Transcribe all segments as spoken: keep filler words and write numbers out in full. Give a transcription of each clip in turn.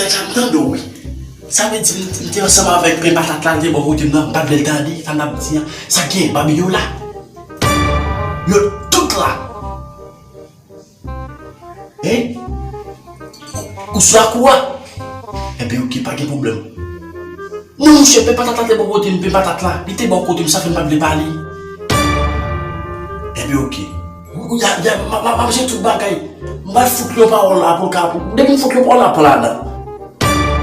Dja m tande w, wi. Sa vle di m, m te ansanm avèk pen patat la, l te bò kote m nan, m pa t vle l tande sa m t ap di a. Sa gen, Babi yo la. Yo tout la. Hein? Ou sou lakou a? Enben, oke, pa gen pwoblèm. Non, monchè, pen patat la te bò kote m, pen patat la. Li te bò kote m, sa fè m pa t vle pale. Enben, oke. Ou, ou, ya, ya, m, m, m ap jere tout bagay. M pral fout li yon pawòl la pou l ka, pou, depi m fout li yon pawòl la, pran ladan.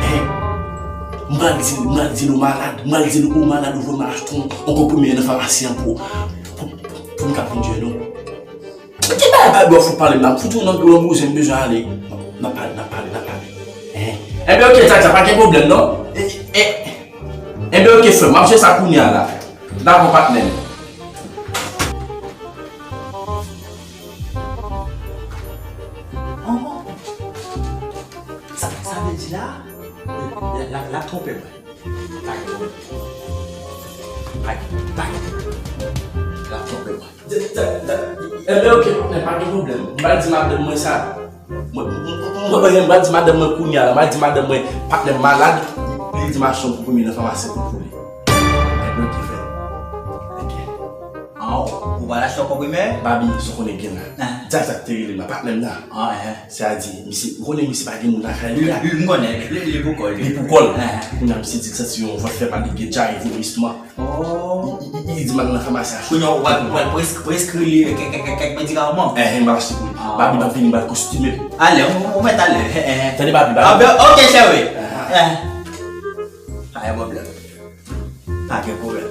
Hein? M pral di, m pral di l ou malad, m pral di l ou malad, ou vle m achte yon, yon konprime nan famasi an pou, pou, pou, pou m ka vin jwenn ou. Ki bagay Babi w ap fout pale m la? M fout ou nan gwo bouzen, m bezwen ale. N ap pale, n ap pale, n ap pale. Hein? Enben, oke, Djadja, pa gen pwoblèm, non. E, e, enben, oke, frè m, m ap jere sa kounye a la. Dakò, patnè m. Sa, sa vle di la, la, la, la twonpe mwen. Pa gen pwoblèm. Pa gen, pa gen pwoblèm. La twonpe mwen. Enben, oke, patnè, pa gen pwoblèm. M pral di madanm mwen sa. Mwen, mwen, mwen, mwen, mwen pral di madanm mwen kounye a la. M pral di madanm mwen, patnè m malad. Li di m achte yon konprime nan famasi pou, pou li. Enben, oke, frè. Oke. An, ou pral achte yon konprime? Babi, sa w konnen gen la. Ah. Djadja te rele m la, patnè m nan. Ah, eh. Sètadi, misye, ou konnen misye pa gen moun lakay li la. Wi, m konnen, li, li pou kò l. Li pou kò l. Ah. Kounye a misye di l santi yon vant fè mal, li gen dyare, vomisman. Oh. Li, li, li, li di m al nan famasi achte. Kounye a ou pral, ou pral preskri li kèk, kèk, kèk, kèk medikaman. Eh, eh, m pral achte pou li. Ah. Babi, m ap vini, m pral kostime m. Ale, ou, ou mèt ale. Eh, eh. Tande, Babi, Babi. Ah, ben, oke, cheri. Ah. Eh. Pa gen pwoblèm. Pa gen pwoblèm.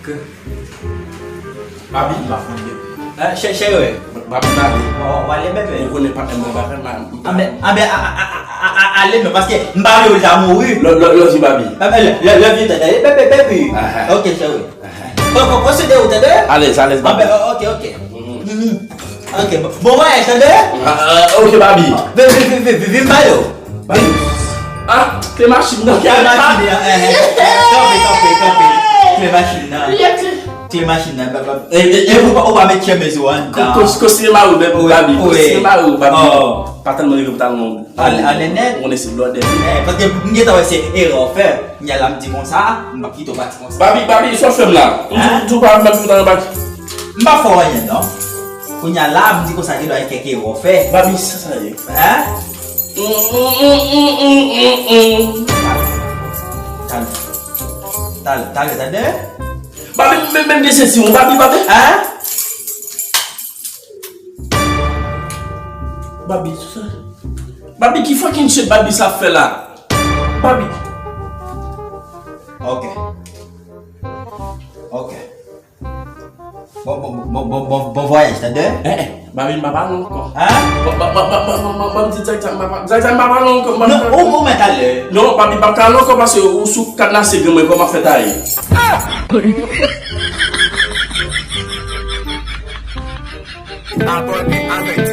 Ke? Babi, m pa fon bebe. Eh, chè, chè, wi. Babi, Babi. Ou, ou ale bebe. Ou konnen patnè m nan bagay, m a, m pa. Anben, anben, a, a, ale non, paske m pa vle w ta mouri. Love you, Babi. Anben, love you, tande, bebe, bebe. Ah, ah. Oke, chè, wi. Ah, ah. Pran, pran, pran sou de ou, tande? Alèz, alèz, Babi. Anben, oke, oke. Mhm. Mhm. Oke, bon, bon vwayaj, tande? Ah, ah, oke, Babi. Vin, vin, vin, vin, vin, vin, ba yo. Babi. Ah, kle machin nan. Kle machin nan, eh, eh. Kanpe, kanpe, kanpe. Kle machin nan. Kle machin nan, ba, ba. E, e, e, ou pa, ou pa met chèmiz ou anndan. Ko, ko, ko sinema ou, Babi. Wi, wi. Ko sinema ou, Babi. Oh. Pa tèlman rive pou ta nan. Alè, alè nèt. Ou konnen se blòdè. Eh, paske m gentan wè se erè w fè. Kounye a la m di konsa, m p ap kite w pati konsa. Babi, Babi, sa w fè m la? Hein? M di w pa fè m nan bak. M pa fè w anyen non. Kounye a la, m di konsa gen dwa gen kèk erè w fè. Babi, sa sa ye? Hein? Talè. Talè, talè, tande? Babi, men, men, gen senti w, Babi, Babi. Hein? Babi, sa. Babi, ki fucking shit Babi sa ap fè la? Babi. Ok. Ok. Bon, bon, bon, bon, bon, bon vwayaj, tande? Eh, eh, Babi, m pa pale ankò. Hein? Ba, ba, ba, ba, ba, ba, ba, ba, m di Djadja, m pa pa, Djadja, m pa pale ankò, m pa. Non, ou, ou mèt ale. Non, Babi, m p ap pale ankò paske ou sou kadnase granmwen, kòman fè taye? Abòne avèk